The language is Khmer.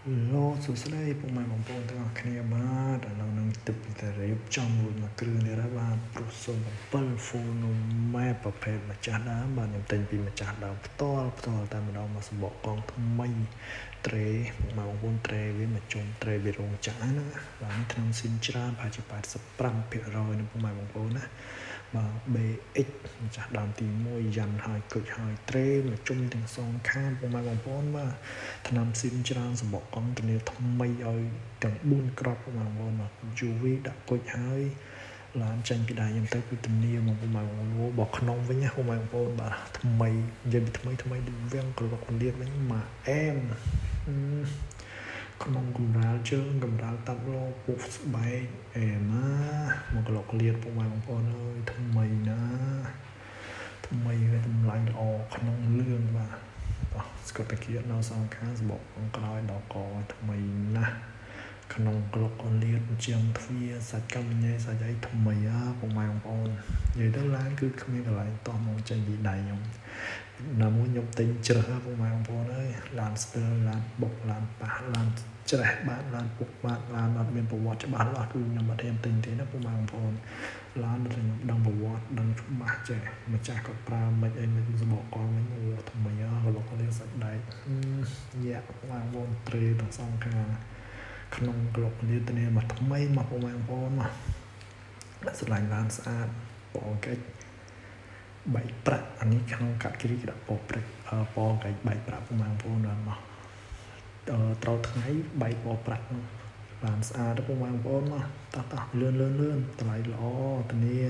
លោកសួស្តីពុកម៉ែបងប្អូនទាំងអស់គ្នាបាទឥឡូវនឹងទឹកពីតែរៀបចំរួចមួយគ្រឿងទៀតហើយបាទព្រោះ07 full នំម៉ែប្រភេទម្ចាស់ដើមបាទខ្ញុំទិញពីម្ចាស់ដើមផ្ទាល់ផ្ទាល់តែម្ដងមកសម្បកកងថ្មីត្រេពុកម៉ែបងប្អូនត្រេវាមកជុំត្រេវារោងចក្រណាបាទនេះថ្នាំស៊ីនច្រើនប្រហែលជា85%ណាពុកម៉ែបងប្អូនណាបាទ BX ម្ចាស់ដើមទី1យ៉ាន់ហើយគុជហើយត្រេមកជុំទាំងសងខាងពុកម៉ែបងប្អូនបាទថ្នាំស៊ីនច្រើនសម្បកកង់ធានាថ្មីឲ្យទាំង4ក្របពុកម៉ែបងប្អូនបាទ UV ដាក់គុជហើយឡានចេញពីដៃខ្ញុំទៅគឺធានាមកពុកម៉ែបងប្អូនបោះក្នុងវិញណាពុកម៉ែបងប្អូនបាទថ្មីនិយាយពីថ្មីថ្មីដូចវាំងក្រឡុកលៀបវិញមកអែមក្នុងកម្រាលជើងកម្រាលតាប់លោពុកស្បែកអែមណាមកក្លុកលៀតពុកម៉ែបងប្អូនអើយថ្មីណាថ្មីហើយតម្លៃល្អក្នុងលឿងបាទបោះស្កុតតាគៀនៅសងខាងសបកខាងក្រោយដល់កថ្មីណាស់ក្នុងក្លុកលៀតជាងទ្វារសាច់កម្មញ៉ៃសាច់អីថ្មីអាពុកម៉ែបងប្អូននិយាយទៅឡានគឺគ្មានកន្លែងតោះមកចេញពីដៃខ្ញុំណាមួយខ្ញុំទិញជ្រើសពុកម៉ែបងប្អូនអើយឡានស្ទើឡានបុកឡានប៉ះឡានច្រេះបាទឡានពុកបាទឡានអត់មានប្រវត្តិច្បាស់លាស់គឺខ្ញុំអត់ហ៊ានទិញទេណាពុកម៉ែបងប្អូនឡានដែលខ្ញុំដឹងប្រវត្តិដឹងច្បាស់ចេះម្ចាស់គាត់ប្រើមិនអីមិនសបកកវិញអូថ្មីអកលកលៀសាច់ដែកយ៉ាបងប្អូនត្រេទាំងសងខាងក្នុងក្លុកលាធានាមកថ្មីមកពុកម៉ែបងប្អូនមកស្រឡាញ់ឡានស្អាតពណ៌កិច្ចបែកប្រាក់អានេះក្នុងកាត់គិរីគេដាក់ពណ៌ព្រឹកពណ៌កិច្ចបែកប្រាក់ពុកម៉ែបងប្អូនបានមកត្រូវថ្ងៃបែកពណ៌ប្រាក់បានស្អាតពុកម៉ែបងប្អូនមកតោះតោះលឿនលឿនលឿនតម្លៃល្អធានា